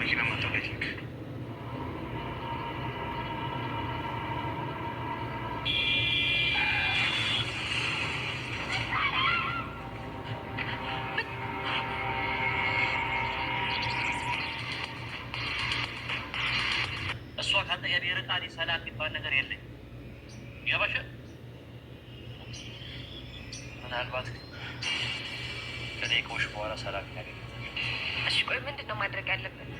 መኪና መጥቷል። I think እሷ ካጠገቤ ርቃ እኔ ሰላም የሚባል ነገር የለኝም። ይገባሻል? ምናልባት ግን ከደቂቃዎች በኋላ ሰላም ያገኛታል። እሺ ቆይ ምንድን ነው ማድረግ ያለብን?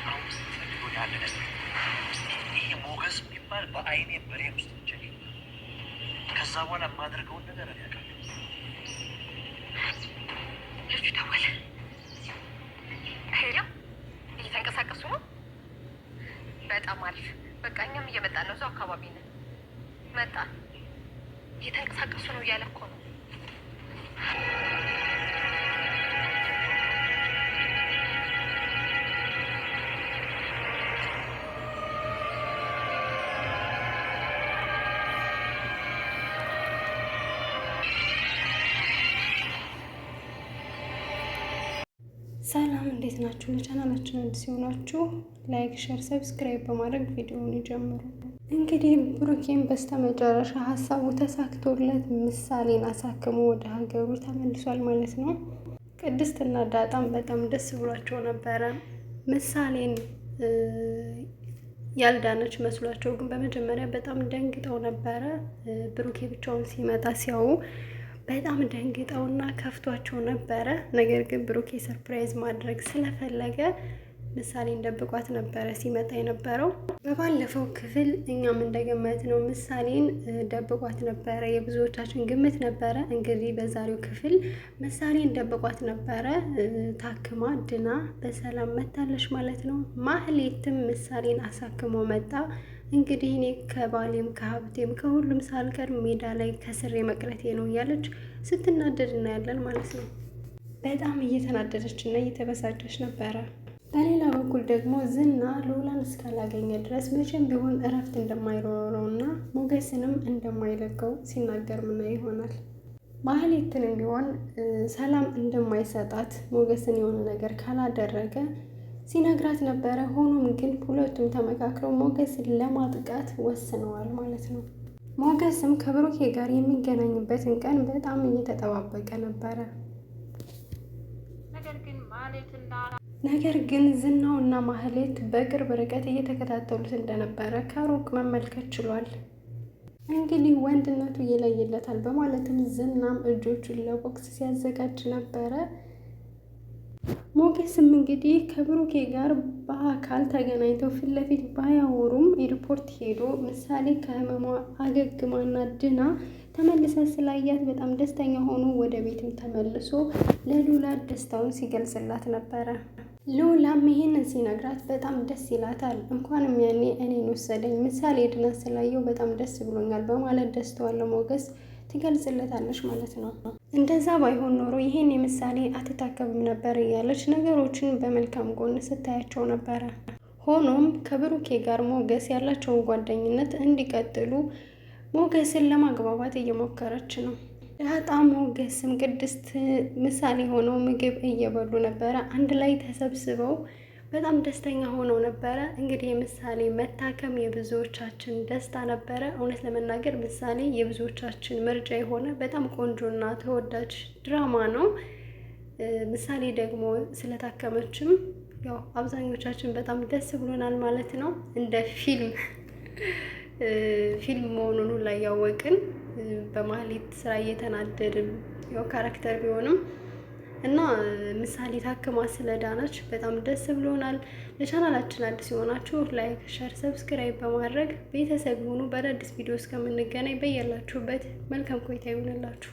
አሁን ፈልጎ ያለ ነገር ይሄ ሞገስ የሚባል በአይኔ ብሬን ውስጥ ብቻ ይገኛል። ከዛ በኋላ የማደርገውን ነገር እኔ አውቃለሁ። ልጁ ደወለ። Hello፣ እየተንቀሳቀሱ ነው። በጣም አሪፍ። በቃ እኛም እየመጣን ነው። እዛው አካባቢ ነን። መጣን። እየተንቀሳቀሱ ነው እያለ እኮ ነው። ሰላም እንዴት ናችሁ? ለቻናላችን አዲስ የሆናችሁ like፣ share፣ subscribe በማድረግ ቪዲዮውን ይጀምሩ። እንግዲህ ብሩኬን በስተመጨረሻ ሀሳቡ ተሳክቶለት ምሳሌን አሳክሞ ወደ ሀገሩ ተመልሷል ማለት ነው። ቅድስትና ዳጣም በጣም ደስ ብሏቸው ነበረ። ምሳሌን ያልዳነች መስሏቸው ግን በመጀመሪያ በጣም ደንግጠው ነበረ። ብሩኬ ብቻውን ሲመጣ ሲያዩ በጣም ደንግጠውና ከፍቷቸው ነበረ። ነገር ግን ብሩኬ surprise ማድረግ ስለፈለገ ምሳሌን ደብቋት ነበረ ሲመጣ የነበረው። በባለፈው ክፍል እኛም እንደገመትነው ምሳሌን ደብቋት ነበረ፣ የብዙዎቻችን ግምት ነበረ። እንግዲህ በዛሬው ክፍል ምሳሌን ደብቋት ነበረ። ታክማ ድና በሰላም መታለች ማለት ነው። ማህሌትም ምሳሌን አሳክሞ መጣ። እንግዲህ እኔ ከባሌም ከሀብቴም ከሁሉም ሳልቀር ሜዳ ላይ ከስሬ መቅረቴ ነው እያለች ስትናደድ እናያለን ማለት ነው። በጣም እየተናደደች እና እየተበሳጨች ነበረ። በሌላ በኩል ደግሞ ዝና ሉላን እስካላገኘ ድረስ መቼም ቢሆን እረፍት እንደማይኖረው እና ሞገስንም እንደማይለቀው ሲናገር ምናየው ይሆናል። ማህሌትንም ቢሆን ሰላም እንደማይሰጣት ሞገስን የሆነ ነገር ካላደረገ ሲነግራት ነበረ። ሆኖም ግን ሁለቱም ተመካክረው ሞገስን ለማጥቃት ወስነዋል ማለት ነው። ሞገስም ከብሩኬ ጋር የሚገናኝበትን ቀን በጣም እየተጠባበቀ ነበረ። ነገር ግን ዝናውና ማህሌት በቅርብ ርቀት እየተከታተሉት እንደነበረ ከሩቅ መመልከት ችሏል። እንግዲህ ወንድነቱ ይለይለታል በማለትም ዝናም እጆቹን ለቦክስ ሲያዘጋጅ ነበረ። ሞገስም እንግዲህ ከብሩኬ ጋር በአካል ተገናኝተው ፊት ለፊት ባያወሩም ኤርፖርት ሄዶ ምሳሌ ከህመሟ አገግማና ድና ተመልሳ ስላያት በጣም ደስተኛ ሆኖ ወደ ቤትም ተመልሶ ለሉላ ደስታውን ሲገልጽላት ነበረ። ሉላም ይህንን ሲነግራት በጣም ደስ ይላታል። እንኳንም ያኔ እኔን ወሰደኝ ምሳሌ ድና ስላየው በጣም ደስ ብሎኛል በማለት ደስታዋን ለሞገስ ትገልጽለታለች ማለት ነው። እንደዛ ባይሆን ኖሮ ይሄን የምሳሌ አትታከብም ነበር እያለች ነገሮችን በመልካም ጎን ስታያቸው ነበረ። ሆኖም ከብሩኬ ጋር ሞገስ ያላቸውን ጓደኝነት እንዲቀጥሉ ሞገስን ለማግባባት እየሞከረች ነው። ዳጣ ሞገስም ቅድስት ምሳሌ ሆነው ምግብ እየበሉ ነበረ። አንድ ላይ ተሰብስበው በጣም ደስተኛ ሆነው ነበረ። እንግዲህ የምሳሌ መታከም የብዙዎቻችን ደስታ ነበረ። እውነት ለመናገር ምሳሌ የብዙዎቻችን ምርጫ የሆነ በጣም ቆንጆና ተወዳጅ ድራማ ነው። ምሳሌ ደግሞ ስለታከመችም ያው አብዛኞቻችን በጣም ደስ ብሎናል ማለት ነው። እንደ ፊልም ፊልም መሆኑን ላይ ያወቅን በማህሌት ስራ እየተናደድን ያው character ቢሆንም እና ምሳሌ ታክማ ስለዳነች በጣም ደስ ብሎናል። ለቻናላችን አዲስ የሆናችሁ like፣ share፣ subscribe በማድረግ ቤተሰብ ይሁኑ። በአዳዲስ ቪዲዮ እስከምንገናኝ በያላችሁበት መልካም ቆይታ ይሁንላችሁ።